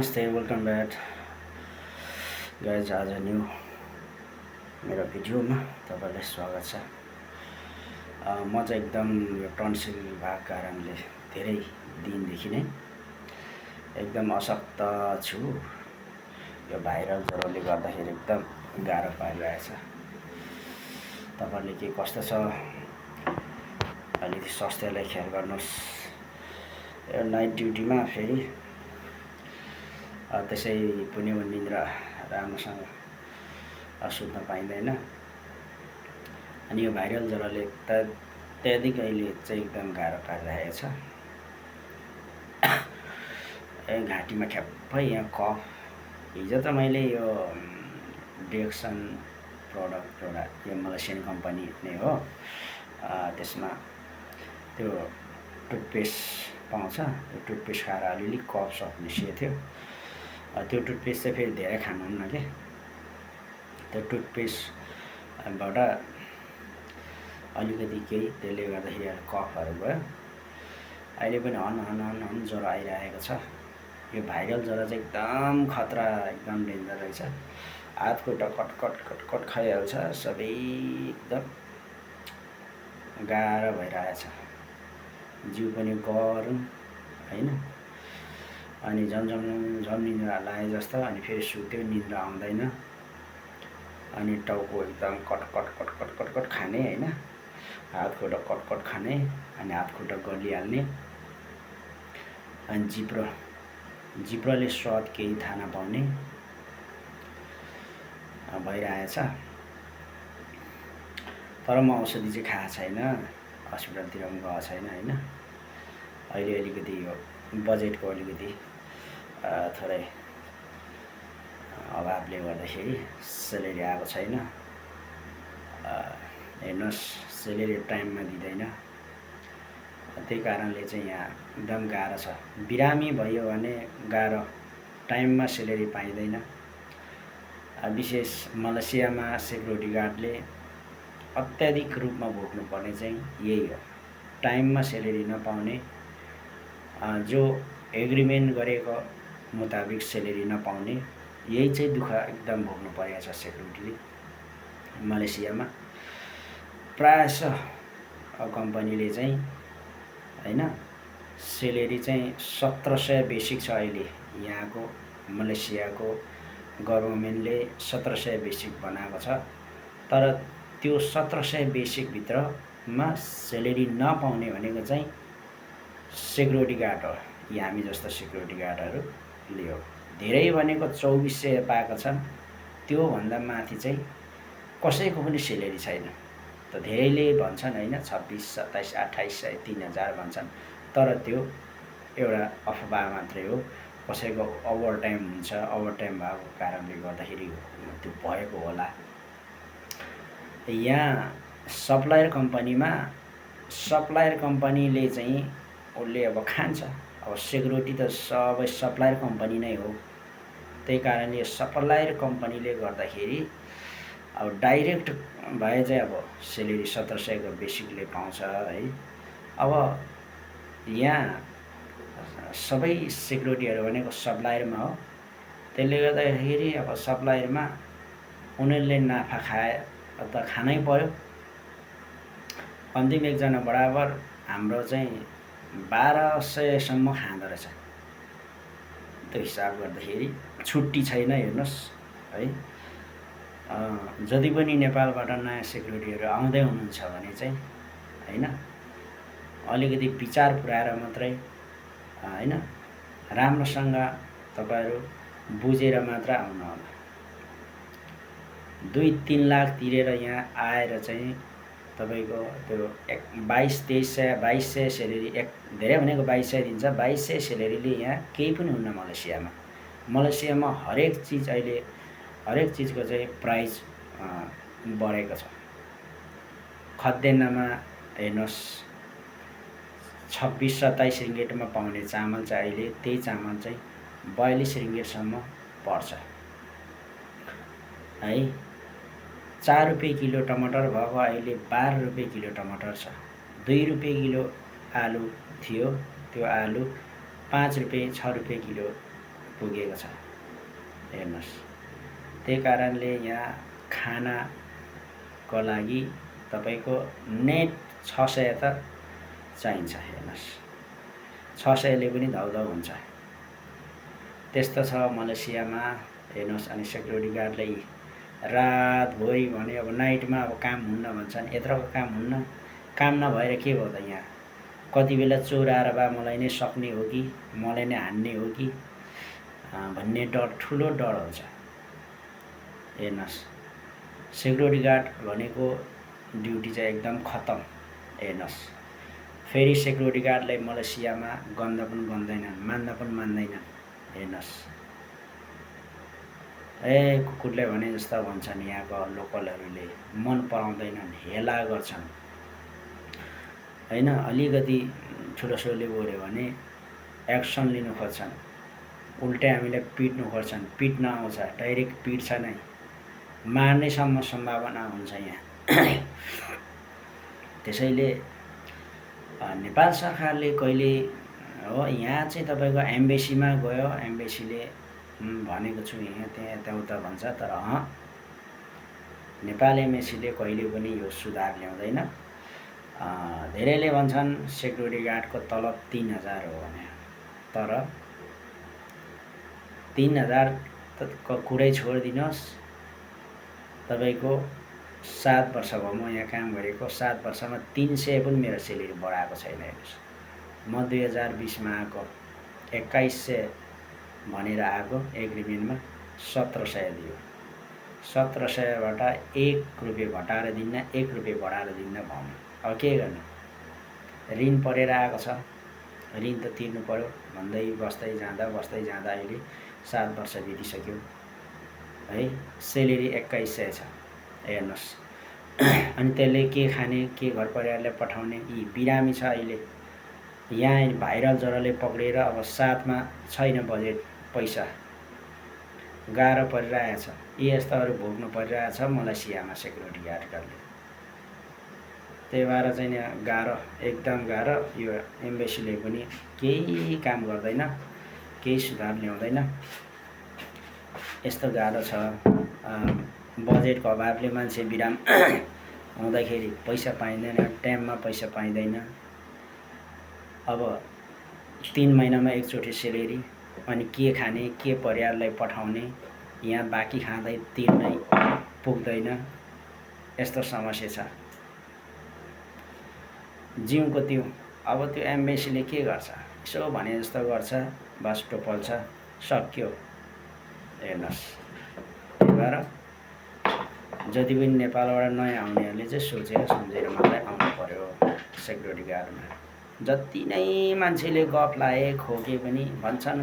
नमस्ते, welcome back guys. आज new मेरो भिडियोमा तपाईँलाई स्वागत छ। म चाहिँ एकदम यो टन्सिल भएको कारणले धेरै दिनदेखि नै एकदम अशक्त छु। यो भाइरल ज्वरोले गर्दाखेरि एकदम गाह्रो पारिरहेछ। तपाईँले के कस्तो छ अलिकति स्वास्थ्यलाई ख्याल गर्नुहोस्। यो नाइट ड्युटीमा फेरि त्यसै पनि निद्रा राम्रोसँग सुत्न पाइँदैन। अनि यो भाइरल ज्वरोले अत्याधिक अहिले चाहिँ एकदम गाह्रो पारिरहेको छ। घाँटीमा ठ्याप्पै यहाँ कफ। हिजो त मैले यो डिएक्सन प्रडक्ट एउटा यो मलेसियन कम्पनी नै हो, त्यसमा त्यो टुथपेस्ट पाउँछ। त्यो टुथपेस्ट खाएर अलिअलि कफ सफ निस्किएको थियो। त्यो टुथपेस्ट चाहिँ फेरि धेरै खानुहुन्न के। त्यो टुथपेस्टबाट अलिकति केही त्यसले गर्दाखेरि कफहरू भयो। अहिले पनि हन ज्वरो आइरहेको छ। यो भाइरल ज्वरो चाहिँ एकदम खतरा, एकदम डेन्जर रहेछ। हात खुट्टा कटकट खाइहाल्छ। सबै एकदम गाह्रो भइरहेछ। जिउ पनि गरौँ होइन। अनि झन् निन्द्रा लागे जस्तो। अनि फेरि सुत्यो, निन्द्रा आउँदैन। अनि टाउको एकदम कटकट खाने होइन। हात खुट्टा कटकट खाने, अनि हात खुट्टा गलिहाल्ने। अनि जिब्रोले स्वाद केही थाहा नपाउने भइरहेछ। तर म औषधि चाहिँ खाएको छैन, हस्पिटलतिर पनि गएको छैन होइन। अहिले अलिकति यो बजेटको अलिकति थोरै अभावले गर्दाखेरि सेलेरी आएको छैन। हेर्नुहोस्, सेलेरी टाइममा दिँदैन। त्यही कारणले चाहिँ यहाँ एकदम गाह्रो छ। बिरामी भयो भने गाह्रो, टाइममा सेलेरी पाइँदैन। विशेष मलेसियामा सेक्युरिटी गार्डले अत्याधिक रूपमा भोग्नुपर्ने चाहिँ यही हो, टाइममा सेलेरी नपाउने। जो एग्रिमेन्ट गरेको मुताबिक सेलेरी नपाउने, यही चाहिँ दुःख एकदम भोग्नु परेको छ सेक्युरिटीले मलेसियामा। प्रायः कम्पनीले चाहिँ होइन, सेलेरी चाहिँ 1700 बेसिक छ अहिले। यहाँको मलेसियाको गभर्मेन्टले 1700 बेसिक बनाएको छ। तर त्यो 1700 बेसिकभित्रमा सेलेरी नपाउने भनेको चाहिँ सेक्युरिटी गार्ड हो। यी हामी जस्तो सेक्युरिटी गार्डहरूले हो। धेरै भनेको 2400 पाएका छन्। त्योभन्दा माथि चाहिँ कसैको पनि सेलेरी छैन। त धेरैले भन्छन् होइन, 26, 27, 2800, 3000 भन्छन्। तर त्यो एउटा अफवाह मात्रै हो। कसैको ओभर टाइम हुन्छ, ओभर टाइम भएको कारणले गर्दाखेरि त्यो भएको होला। यहाँ सप्लायर कम्पनीले चाहिँ उसले अब खान्छ। अब सेक्युरिटी त सबै सप्लायर कम्पनी नै हो। त्यही कारणले सप्लायर कम्पनीले गर्दाखेरि अब डाइरेक्ट भए चाहिँ अब सेलेरी 1700 को बेसिकले पाउँछ है। अब यहाँ सबै सेक्युरिटीहरू भनेको सप्लायरमा हो। त्यसले गर्दाखेरि अब सप्लायरमा उनीहरूले नाफा खाए त खानै पर्यो। अन्तिम एकजना बराबर हाम्रो चाहिँ 1200सम्म खाँदो रहेछ। त्यो हिसाब गर्दाखेरि छुट्टी छैन। हेर्नुहोस् है, जति पनि नेपालबाट नयाँ सेक्युरिटीहरू आउँदै हुनुहुन्छ भने चाहिँ होइन, अलिकति विचार पुऱ्याएर मात्रै होइन, राम्रोसँग तपाईँहरू बुझेर मात्र आउनु होला। 2-3 लाख तिरेर यहाँ आएर चाहिँ तपाईँको त्यो 2200 सेलेरी, धेरै भनेको 2200 दिन्छ। 2200 सेलेरीले यहाँ केही पनि हुन्न मलेसियामा। हरेक चिजको चाहिँ प्राइस बढेको छ। खाद्यान्नमा हेर्नुहोस्, 26-27 रिङ्गेटमा पाउने चामल चाहिँ अहिले त्यही चामल चाहिँ 42 रिङ्गेटसम्म पर्छ है। 4 रुपियाँ किलो टमाटर भएको अहिले 12 रुपियाँ किलो टमाटर छ। 2 रुपियाँ किलो आलु थियो, त्यो आलु 5 रुपियाँ 6 रुपियाँ किलो पुगेको छ हेर्नुहोस्। त्यही कारणले यहाँ खानाको लागि तपाईँको नेट 600 त चाहिन्छ हेर्नुहोस्। 600ले पनि धौधौ हुन्छ। त्यस्तो छ मलेसियामा हेर्नुहोस्। अनि सेक्युरिटी गार्डले रातभरि भने अब नाइटमा अब काम हुन्न भन्छन्। यत्रोको काम हुन्न, काम नभएर के भयो त यहाँ कति बेला चोर आएर बा मलाई नै सक्ने हो कि मलाई नै हान्ने हो कि भन्ने डर, ठुलो डर हुन्छ हेर्नुहोस्। सेक्युरिटी गार्ड भनेको ड्युटी चाहिँ एकदम खतम हेर्नुहोस्। फेरि सेक्युरिटी गार्डलाई मलेसियामा गन्ध पनि गन्दैनन्, मान्दा पनि मान्दैनन् हेर्नुहोस्। कुकुरले भने जस्तो भन्छन् यहाँको लोकलहरूले, मन पराउँदैनन्, हेला गर्छन् हैन। अलिकति ठुलोसोले बोल्यो भने एक्सन लिनु खोज्छन्, उल्टै हामीलाई पिट्नु खोज्छन्। पिट्न आउँछ, डाइरेक्ट पिट्छ नै, मार्नेसम्म सम्भावना हुन्छ यहाँ। त्यसैले नेपाल सरकारले कहिले हो यहाँ चाहिँ तपाईँको एम्बेसीमा गयो, एम्बेसीले भनेको छु यहाँ त्यहाँ यताउता भन्छ, तर नेपाल एम्बेसीले कहिले पनि यो सुधार ल्याउँदैन। धेरैले भन्छन् सेक्युरिटी गार्डको तलब 3000 हो भने, तर 3000 को कुरै छोडिदिनुहोस्। तपाईँको 7 वर्ष भयो म यहाँ काम गरेको, 7 वर्षमा 300 पनि मेरो सेलेरी बढाएको छैन हेर्नुहोस्। म 2020मा आएको, 2100 भनेर आएको एग्रिमेन्टमा, 1700 दियो। 1700बाट 1 रुपियाँ घटाएर दिन्न, 1 रुपियाँ बढाएर दिन्न भन्नु। अब के गर्नु, ऋण परेर आएको छ, ऋण त तिर्नु पर्यो भन्दै बस्दै जाँदा अहिले 7 वर्ष बितिसक्यो है। सेलेरी 2100 छ हेर्नुहोस्। अनि त्यसले के खाने, के घर परिवारलाई पठाउने। यी बिरामी छ अहिले यहाँ, भाइरल ज्वरोले पक्रेर अब 7मा छैन बजेट, पैसा गाह्रो परिरहेछ। यी यस्ताहरू भोग्नु परिरहेछ मलेसियामा सेक्युरिटी गार्डहरूले। त्यही भएर चाहिँ गाह्रो, एकदम गाह्रो। यो एम्बेसीले पनि केही काम गर्दैन, केही सुधार ल्याउँदैन। यस्तो गाह्रो छ। बजेटको अभावले मान्छे बिराम हुँदाखेरि पैसा पाइँदैन, टाइममा पैसा पाइँदैन। अब 3 महिनामा एकचोटि सेलेरी, अनि के खाने, के परिवारलाई पठाउने, यहाँ बाँकी खाँदै तिर्नै पुग्दैन। यस्तो समस्या छ जिउको त्यो। अब त्यो एम्बेसीले के गर्छ, यसो भने जस्तो गर्छ, बस टोपल्छ, सक्यो हेर्नुहोस्। त्यही भएर जति पनि नेपालबाट नयाँ आउनेहरूले चाहिँ सोचेर सम्झेर मात्रै आउनु पर्यो सेक्युरिटी गार्डमा। जति नै मान्छेले गफ लाए खोके पनि भन्छन्,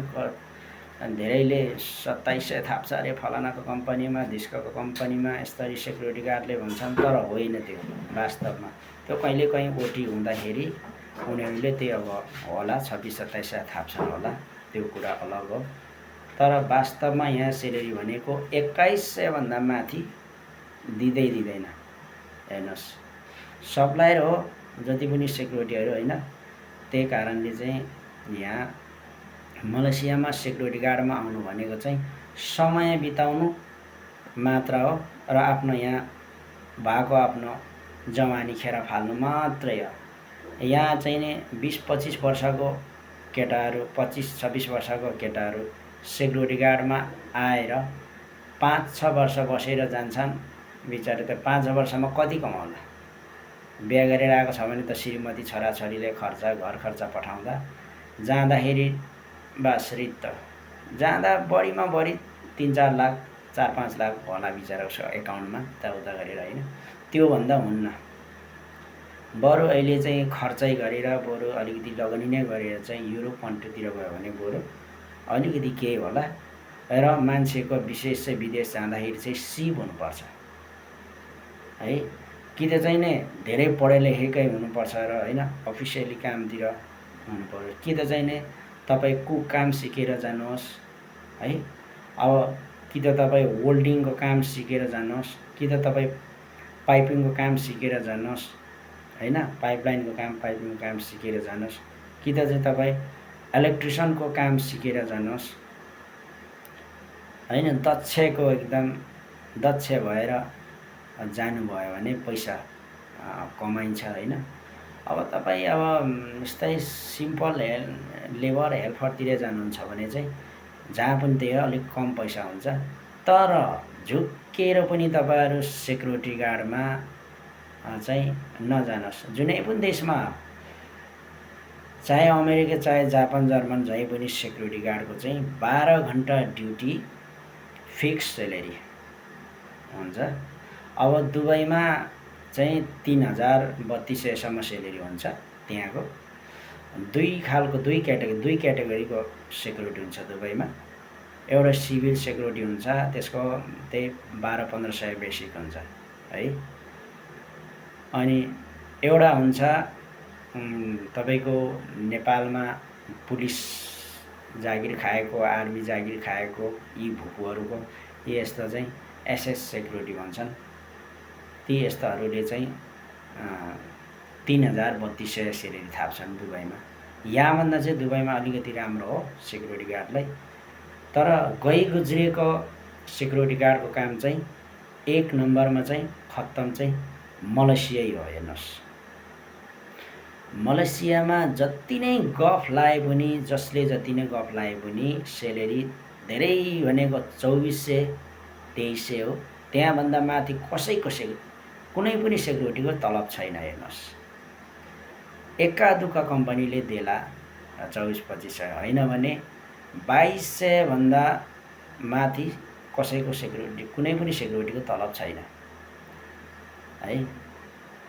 धेरैले 2700 थाप्छ अरे फलानाको कम्पनीमा, धिस्काको कम्पनीमा यसरी सेक्युरिटी गार्डले भन्छन्, तर होइन त्यो वास्तवमा। त्यो कहिले कहीँ ओटी हुँदाखेरि उनीहरूले त्यही अब होला 26-27 थाप्छन् होला, त्यो कुरा अलग हो। तर वास्तवमा यहाँ सेलेरी भनेको 2100 भन्दा माथि दिँदैन हेर्नुहोस्। सप्लायर हो जति पनि सेक्युरिटीहरू होइन। त्यही कारणले चाहिँ यहाँ मलेसियामा सेक्युरिटी गार्डमा आउनु भनेको चाहिँ समय बिताउनु मात्र हो, र आफ्नो यहाँ भएको आफ्नो जवानी खेर फाल्नु मात्रै हो। यहाँ चाहिँ नि 20-25 वर्षको केटाहरू, 25-26 वर्षको केटाहरू सेक्युरिटी गार्डमा आएर 5-6 वर्ष बसेर जान्छन्। बिचारा त 5 वर्षमा कति कमाउला। बिहा गरेर आएको छ भने त श्रीमती छोराछोरीले खर्च, घर खर्च पठाउँदा, जाँदाखेरि बास रित्त, जाँदा बढीमा बढी 3-4 लाख 4-5 लाख होला बिचाराको एकाउन्टमा यताउता गरेर होइन। त्योभन्दा हुन्न। बरु अहिले चाहिँ खर्चै गरेर, बरु अलिकति लगनी नै गरेर चाहिँ युरोप कन्ट्रीतिर गयो भने बरु अलिकति केही होला। र मान्छेको विशेष चाहिँ विदेश जाँदाखेरि चाहिँ सिप हुनुपर्छ है, कि त चाहिँ नि धेरै पढे लेखेकै हुनुपर्छ र होइन, अफिसियली कामतिर हुनुपर्छ, कि त चाहिँ नि तपाईँ कुक काम सिकेर जानुहोस् है। अब कि त तपाईँ वेल्डिङको काम सिकेर जानुहोस्, कि त तपाईँ पाइपिङको काम सिकेर जानुहोस् होइन, पाइपलाइनको काम सिकेर जानुहोस्, कि त चाहिँ तपाईँ इलेक्ट्रिसियनको काम सिकेर जानुहोस् होइन, दक्षको एकदम दक्ष भएर जानुभयो भने पैसा कमाइन्छ होइन। अब तपाईँ अब यस्तै सिम्पल लेबर हेल्परतिर जानुहुन्छ भने चाहिँ जहाँ पनि त्यही हो, अलिक कम पैसा हुन्छ। तर झुक्किएर पनि तपाईँहरू सेक्युरिटी गार्डमा चाहिँ नजानुहोस्। जुनै पनि देशमा, चाहे अमेरिका, चाहे जापान, जर्मन, जहीँ पनि सेक्युरिटी गार्डको चाहिँ 12 घन्टा ड्युटी, फिक्स सेलेरी हुन्छ। अब दुबईमा चाहिँ 3000-3200सम्म सेलेरी हुन्छ। त्यहाँको दुई क्याटेगोरीको सेक्युरिटी हुन्छ दुबईमा। एउटा सिभिल सेक्युरिटी हुन्छ, त्यसको त्यही 1200-1500 बेसिक हुन्छ है। अनि एउटा हुन्छ तपाईँको नेपालमा पुलिस जागिर खाएको, आर्मी जागिर खाएको यी भुपुहरूको यस्तो चाहिँ एसएस सेक्युरिटी भन्छन्। ती यस्ताहरूले चाहिँ 3000-3200 सेलेरी थाप्छन् दुबईमा। यहाँभन्दा चाहिँ दुबईमा अलिकति राम्रो हो सेक्युरिटी गार्डलाई। तर गई गुज्रिएको सेक्युरिटी गार्डको काम चाहिँ 1 नम्बरमा चाहिँ खत्तम चाहिँ मलेसिया हो। हेर्नुहोस्, मलेसियामा जति नै गफ लाए पनि, जसले जति नै गफ लाए पनि सेलेरी धेरै भनेको 2400-2300 हो। त्यहाँभन्दा माथि कसैको कुनै पनि सेक्युरिटीको तलब छैन। हेर्नुहोस्, एका दुःखा कम्पनीले देला 2400-2500, होइन भने 2200 भन्दा माथि कसैको सेक्युरिटी, कुनै पनि सेक्युरिटीको तलब छैन है।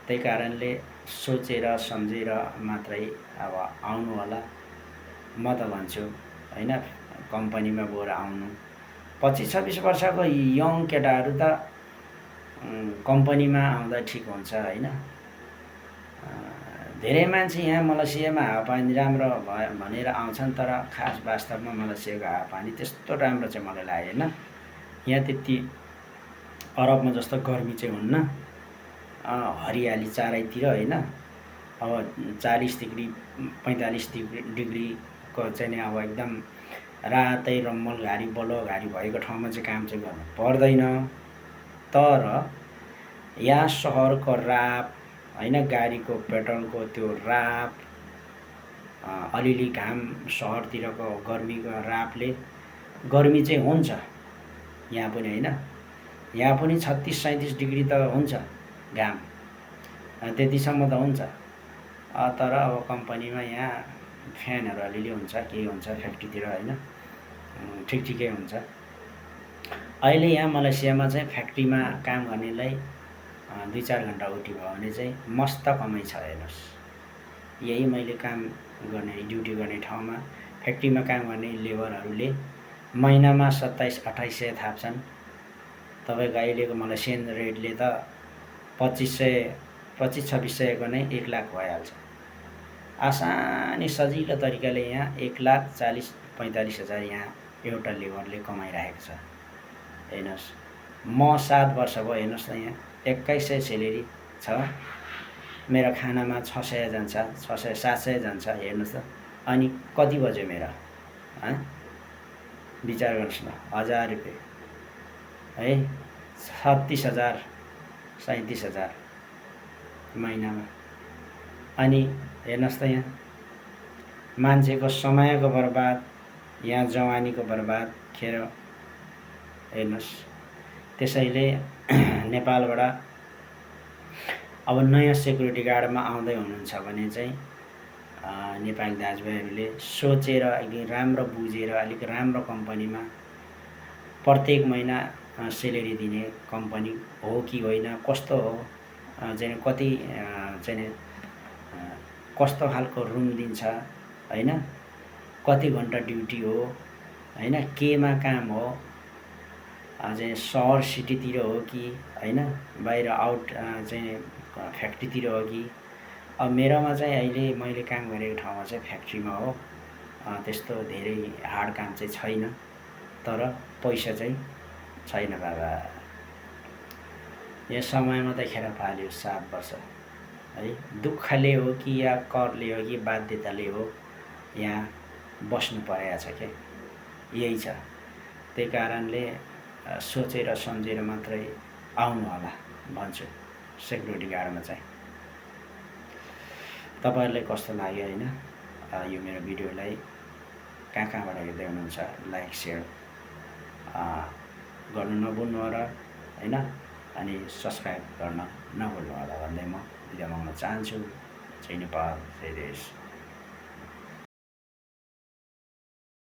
त्यही कारणले सोचेर सम्झेर मात्रै अब आउनु होला। म त भन्छु होइन, कम्पनीमा गएर आउनु। 25-26 वर्षको यङ केटाहरू त कम्पनीमा आउँदा ठिक हुन्छ होइन। धेरै मान्छे यहाँ मलेसियामा हावापानी राम्रो भयो भनेर आउँछन्, तर खास वास्तवमा मलेसियाको हावापानी त्यस्तो राम्रो चाहिँ मलाई लागेन। यहाँ त्यति अरबमा जस्तो गर्मी चाहिँ हुन्न, हरियाली चारैतिर होइन। अब 40 डिग्री 45 डिग्रीको चाहिँ अब एकदम रातै रम्मल घारी बलो घारी भएको ठाउँमा चाहिँ काम चाहिँ गर्नु पर्दैन। तर यहाँ सहरको राप होइन, गाडीको पेट्रोलको त्यो राप, अलिअलि घाम, सहरतिरको गर्मीको रापले गर्मी चाहिँ हुन्छ यहाँ पनि होइन। यहाँ पनि 36-37 डिग्री त हुन्छ घाम, त्यतिसम्म त हुन्छ। तर अब कम्पनीमा यहाँ फ्यानहरू अलिअलि हुन्छ, केही हुन्छ फ्याक्ट्रीतिर होइन, ठिकै हुन्छ। अहिले यहाँ मलेसियामा चाहिँ फ्याक्ट्रीमा काम गर्नेलाई 2-4 घन्टा उठी भयो भने चाहिँ मस्त कमाइ छ। हेर्नुहोस्, यही मैले काम गर्ने, ड्युटी गर्ने ठाउँमा फ्याक्ट्रीमा काम गर्ने लेबरहरूले महिनामा 2700-2800 थाप्छन्। तपाईँको अहिलेको मलेसियन रेटले त 2500-2600 नै 1 लाख भइहाल्छ। आसानी सजिलो तरिकाले यहाँ 1,40,45,000 यहाँ एउटा लेबरले कमाइरहेको छ। हेर्नुहोस्, म 7 वर्ष भयो, हेर्नुहोस् न, यहाँ 2100 सेलेरी छ। मेरो खानामा 600 जान्छ, 600-700 जान्छ। हेर्नुहोस् त, अनि कति बज्यो मेरो विचार गर्नुहोस् न, 1000 रुपियाँ है, 36,000-37,000 महिनामा। अनि हेर्नुहोस् त, यहाँ मान्छेको समयको बर्बाद, यहाँ जवानीको बर्बाद खेर। हेर्नुहोस्, त्यसैले नेपालबाट अब नयाँ सेक्युरिटी गार्डमा आउँदै हुनुहुन्छ भने चाहिँ नेपाली दाजुभाइहरूले सोचेर अलिक राम्रो बुझेर अलिक राम्रो कम्पनीमा प्रत्येक महिना सेलेरी दिने कम्पनी हो कि होइन, कस्तो हो चाहिँ, कति चाहिँ कस्तो खालको रुम दिन्छ होइन, कति घन्टा ड्युटी हो होइन, केमा काम हो, चाहिँ सहर सिटीतिर हो कि होइन, बाहिर आउट चाहिँ फ्याक्ट्रीतिर हो कि। अब मेरोमा चाहिँ अहिले मैले काम गरेको ठाउँमा चाहिँ फ्याक्ट्रीमा हो। त्यस्तो धेरै हार्ड काम चाहिँ छैन, तर पैसा चाहिँ छैन बाबा। यो समयमा त खेर फाल्यो 7 वर्ष है। दुःखले हो कि या करले हो कि बाध्यताले हो यहाँ बस्नु परेको छ क्या, यही छ। त्यही कारणले सोचेर सम्झेर मात्रै आउनु होला भन्छु सेक्युरिटी गार्डमा चाहिँ। तपाईँहरूलाई कस्तो लाग्यो होइन, यो मेरो भिडियोलाई कहाँबाट हेर्दै हुनुहुन्छ लाइक सेयर गर्नु नभुल्नु होला होइन, अनि सब्सक्राइब गर्न नभुल्नु होला भन्दै म बिदा माग्न चाहन्छु। जय नेपाल, जय देश।